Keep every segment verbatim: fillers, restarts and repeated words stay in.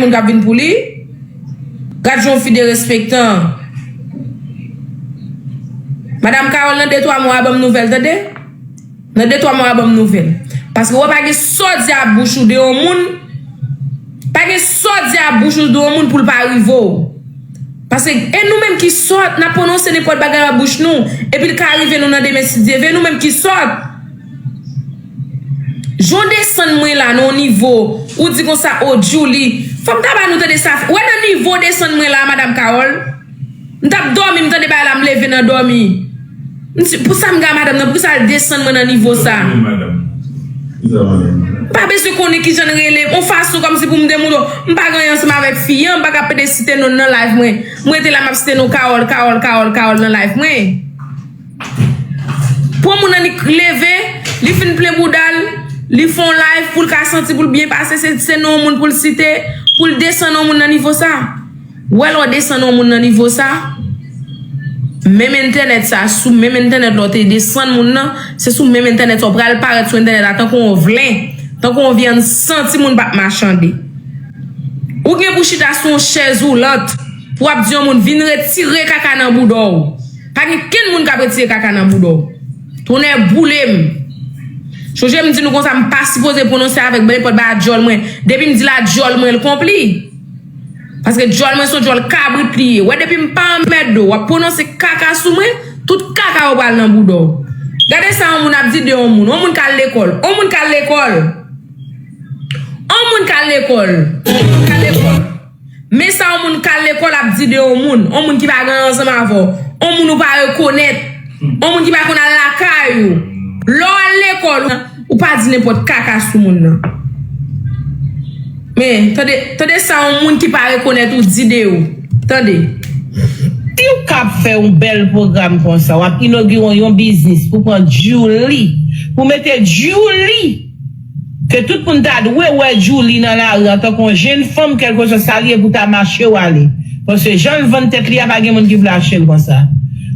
moun k ap vin pou li. Gad jan yon fi derespektan. Madanm Carole, nan de twa mwa, ban m nouvèl, tande? Nan de twa mwa, ban m nouvèl. Paske wè, pa gen sa w di a bouch ou de yon moun. Pa gen sa w di a bouch ou de yon moun pou l pa rive w. Paske e nou menm ki sòt, n ap pwononse nenpòt bagay nan bouch nou, epi l ka rive nou nan demen si Dye vle, nou menm ki sòt. Jan w desann mwen la nan yon nivo, ou di konsa, o Djouly, fò m ta ba nou tande sa, wè nan nivo w desann mwen la, Madanm Carole, m t ap dòmi, m tande bagay la, m leve nan dòmi. M di, pou sa m gen madanm nan, poukisa l desann mwen nan nivo sa? Pa bezwen konnen kijan l rele, yon fason kòmsi pou m demoute w. M pa gen anyen ansanm avèk fi an, m pa ka pede site non l nan live mwen. M rete la, m ap site non Carole, Carole, Carole, Carole nan live mwen. Pou moun nan li leve, li fin plen bouda l, li fè yon live pou l ka santi pou l byen pase, se, se non yon moun pou l site, pou l desann yon moun nan nivo sa. Wè lè w desann yon moun nan nivo sa, menm entènèt sa, sou menm entènèt lè w te desann moun nan, se sou menm entènèt sa w pral parèt sou entènèt la tankou yon vlen, tankou yon vyann san timoun p ap machande. Ou gen pou chita sou yon chèz woulant pou w ap di yon moun vin retire kaka nan bouda w. Pa gen kenn moun k ap retire kaka nan bouda w. Tonnè boule m. Sonje m di nou konsa, m pa sipoze pwononse avèk nenpòt bagay dyòl mwen. Depi m di l a dyòl mwen, l konpli. Paske dyòl mwen se yon dyòl kabrit li ye. Wè depi m pa anmède w, w ap pwononse kaka sou mwen, tout kaka yo pral nan bouda w. Gade sa yon moun ap di de yon moun. Yon moun k al lekòl. Yon moun k al lekòl. Yon moun k al lekòl. Yon moun k al lekòl. Men sa yon moun k al lekòl ap di de yon moun. Yon moun ki pa gen ansanm avè w. Yon moun ou pa rekonèt. Yon moun ki pa konn al lakay ou. Lè w al lekòl, ou pa di nenpòt kaka sou moun nan. Men, tande, tande sa yon moun ki pa rekonèt ou di de ou. Tande. Si w ka ap fè yon bèl pwogram konsa, w ap inogire yon biznis pou pran Djouly, pou mete Djouly, ke tout moun ta dwe wè Djouly nan lari antanke yon jenn fanm, kèlkeswa sa l ye, pou ta mache w ale. Paske jan l vann tèt li a, pa gen moun ki vle achte l konsa.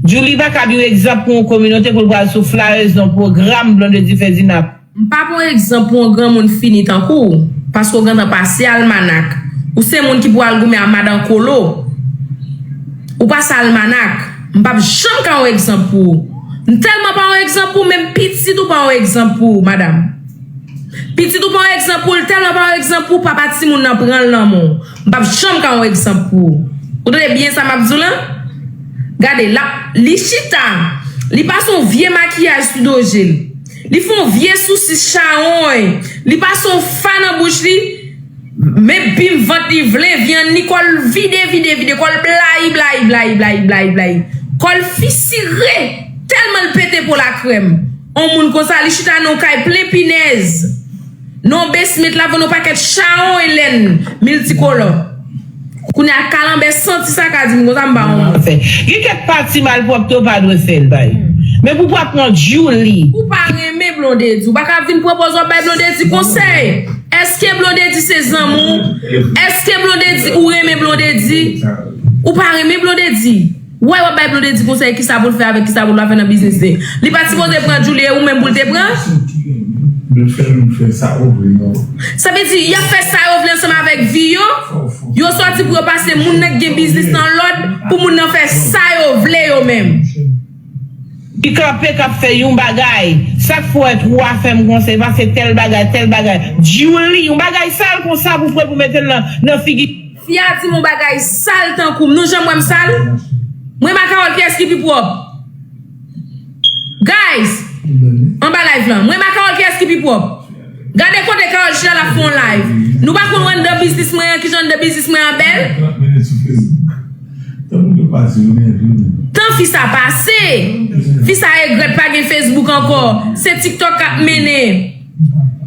Djouly pa kab yon egzanp pou yon kominote pou l pral sou flyers yon pwogram Blondedy Ferdinand. M pa pran egzanp pou yon granmoun fini tankou w, paske w gentan pase almanak. Ou se moun ki pou al goumen a madan Kolo. Ou pase almanak. M p ap janm ka yon egzanp pou ou. M tèlman pa yon egzanp pou ou, menm pitit ou pa yon egzanp pou ou, madanm. Pitit ou pa yon egzanp pou ou, l tèlman pa yon egzanp pou ou, papa timoun nan pran l nan men w. M p ap janm ka yon egzanp pou ou. Ou tande byen sa m ap di w lan? Gade, l ap, li chita, li pase yon vye makiyaj sou do je l. Li fè yon vye sousis chawony. Li pase yon fa nan bouch li. Men bim vant li vle, vyann li, kò l vide, vide, vide. Kò l blayi, blayi, blayi, blayi, blayi, blayi. Kò l fisire. Tèlman l pete po lakrèm. On moun konsa, li chita nan yon kay plen pinèz. Nan yon besment, l ap vann yon pakèt chawony lèn miltikolò. Kounye a, kalanbè santi sa ka di m konsa, m pa yon moun. Gen kèk pati malpwòpte w pa dwe fè l bay. Men pou w pa pran Djouly. Ou pa renmen Blondedy. Ou pa ka vin pran pòz w ap bay Blondedy konsèy. Èske Blondedy se zanmi w? Èske Blondedy, ou renmen Blondedy? Ou pa renmen Blondedy. Wè w ap bay Blondedy konsèy kisa pou l fè avèk kisa pou l pa fè nan biznis li. Li pa t sipoze pran Djouly, e ou menm pou l te pran? Sa vle di, y ap fè sa yo vle ansanm avèk vi yo. Yo sòti pou yo pase moun nan ki gen biznis nan lòd pou moun nan fè sa yo vle yo menm. Li kanpe k ap fè yon bagay. Sa k fè w wè twa fè m konsèy, pase tèl bagay, tèl bagay. Djouly, yon bagay sal konsa pou pran pou mete l nan, nan figi. Fi a di m yon bagay sal tankou m. Nou janm wè m sal? Mwen, Macarol, kiyès ki pi pwòp? Guys, anba live lan, mwen, Macarol, kiyès ki pi pwòp? Gade kote Carol chita l ap fè yon live. Nou pa konn wè anndan biznis mwen an, kijan anndan biznis mwen an bèl? Tan fi sa pase. Fi sa egrèt, pa gen Facebook ankò. Se TikTok k ap mennen.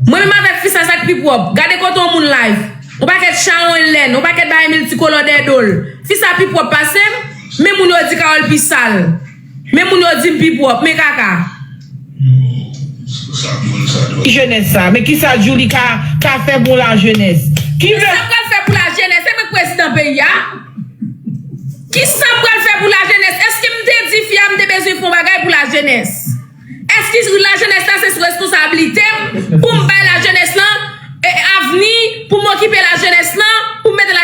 Mwen menm avèk fi sa, sa k pi pwòp. Gade kote yon moun live. Yon pakèt chawony lèn, yon pakèt bagay miltikolò dèyè do l. Fi sa pi pwòp pase m. Men moun yo di Carol pi sal. Men moun yo di m pi pwòp. Men kaka. Ki jenès sa? Men kisa Djouly ka, ka fè pou lajenès? Ki... Kisa m pral fè pou lajenès? Se mwen k prezidan peyi a? Kisa m pral fè pou lajenès? Èske m te di fi a m te bezwen fè yon bagay pou lajenès? Èske lajenès la se sou responsablite m pou m bay lajenès lan, e, avni, pou m okipe lajenès lan, pou m mete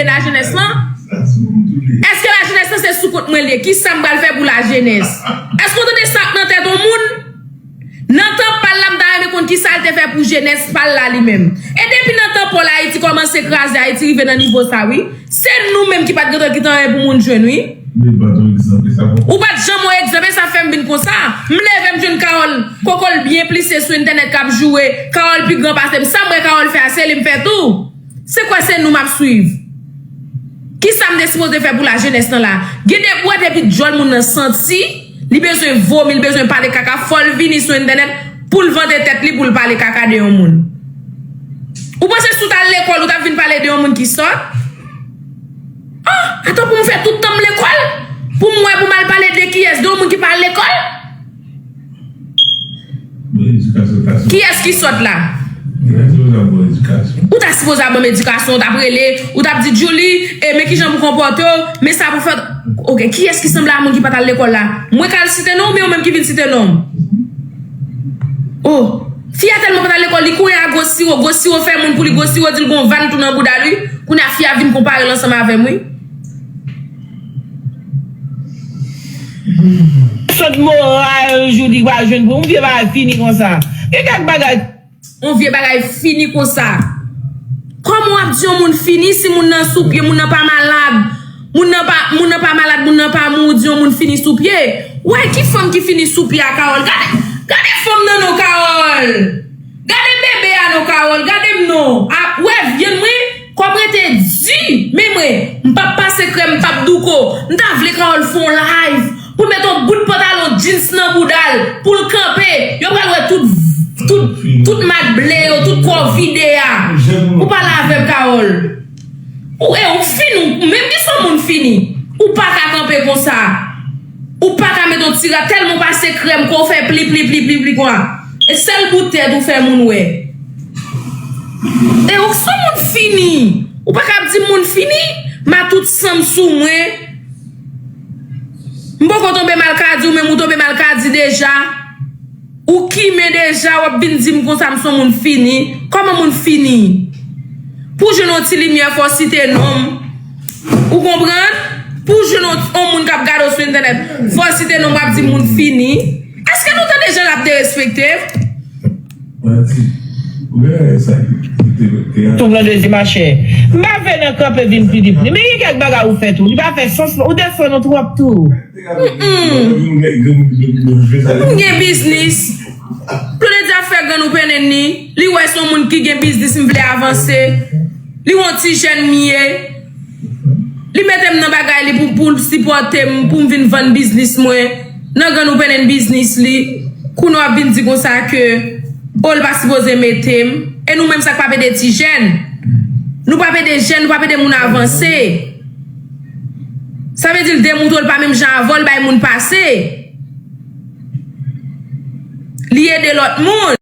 lajenès lan? Èske lajenès lan se sou kont mwen l ye? Kisa m pral fè pou lajenès? Èske w tande sa k nan tèt yon moun? Nan tan pa l la, m ta renmen konn kisa l te fè pou jenès pa l la li menm. E depi nan tan Pòl Ayiti kòmanse kraze, Ayiti rive nan nivo sa wi. Se nou menm ki pa t gentan kite anyen pou moun jwenn wi. Ou pa t janm yon egzanp, e sa fè m vin konsa. M leve m jwenn Carole, koko l byen plise sou entènèt k ap joure, Carole pi gran pase m. Sa m wè Carole fè a, se li m fè tou. Se kwè se nou m ap swiv. Kisa m te sipoze fè pou lajenès lan la? Gen de bwè depi djòl moun nan santi, li bezwen vomi, li bezwen pale kaka, fò l vini sou entènèt pou l vante tèt li, pou l pale kaka de yon moun. Ou panse si w t al lekòl, ou t ap vin pale de yon moun ki sòt? Ah, atò pou m fè tout tan m lekòl? Pou m wè, pou m al pale de kiyès? De yon moun ki pa al lekòl? Kiyès ki sòt la? Ou ta sipoze ap ban m edikasyon, ou t ap rele, ou t ap di Djouly, e men kijan pou konpòte w, men sa pou fè. Ok, kiyès ki sanble a moun ki pa t al lekòl la? Mwen k al site non, oubyen ou menm ki vin site non? Oh, fi a tèlman pa t al lekòl, li kouri a gwo siwo, gwo siwo fè moun pou li, gwo siwo di l gon vàn tou nan bouda l wi. Kounye a fi a vin konpare l ansanm avè m wi. Sòt moral Djouly pa jwenn pou yon vye bagay fini konsa. Gen kèk bagay. Yon vye bagay fini konsa. Kòman w ap di yon moun fini si moun nan sou pye, moun nan pa malad? Moun nan pa, moun nan pa malad, moun nan pa mouri, w di yon moun fini sou pye. Wè ki fanm ki fini sou pye a Carole. Gade, gade fanm nan non Carole. Gade bebe a non Carole, gade m non. A, wè vyann mwen, kòm rete di, men mwen, m p ap pase krèm, m p ap douko. M ta vle Carole fè yon live pou l mete yon bout pantalon jeans nan bouda l, pou l kanpe. Yo pral wè tout, tout, tout mak ble yo, tout kò vide a. Ou pale avè m, Carole. Ou, e, ou fini, ou menm ki se yon moun fini. Ou pa ka kanpe konsa. Ou pa ka met yon ti rad tèlman w pase krèm ke w fè pli, pli, pli, pli, pli, kwa. E sèl bout tèt ou fè moun wè. E ou se yon moun fini. Ou pa ka ap di moun fini. M a tout san m sou mwen. M poko tonbe malkadi, ou menm ou tonbe malkadi deja. Ou kimen deja, w ap vin di m konsa m se yon moun fini. Kòman moun fini? Pou jwenn yon ti limyè, fò w site non m. Ou konprann? Pou jwenn yon, yon moun k ap gade w sou entènèt, fò w site non m, w ap di moun fini. Èske nou tande jan l ap derespekte? Tou blan de di machè. M pa vle nan kanpe vin Filip li. Men gen kèk bagay ou fè tou. Li pa fè sans, ou desann nou twòp tou. Mm-mm. M gen biznis. Blondedy ap fè grann ou pennen ni. Li wè se yon moun ki gen biznis, m vle avanse. Li wè yon ti jèn m ye. Li mete m nan bagay li pou, pou l sipòte m, pou m vin vann biznis mwen. Nan grann ou pennen biznis li. Kounye w ap vin di konsa ke, o, l pa sipoze mete m. E nou menm sa k p ap ede ti jèn. Nou p ap ede jèn, nou p ap ede moun avanse. Sa vle di l demoutre l pa menm jan avè w, l bay moun pase. Li ede lòt moun.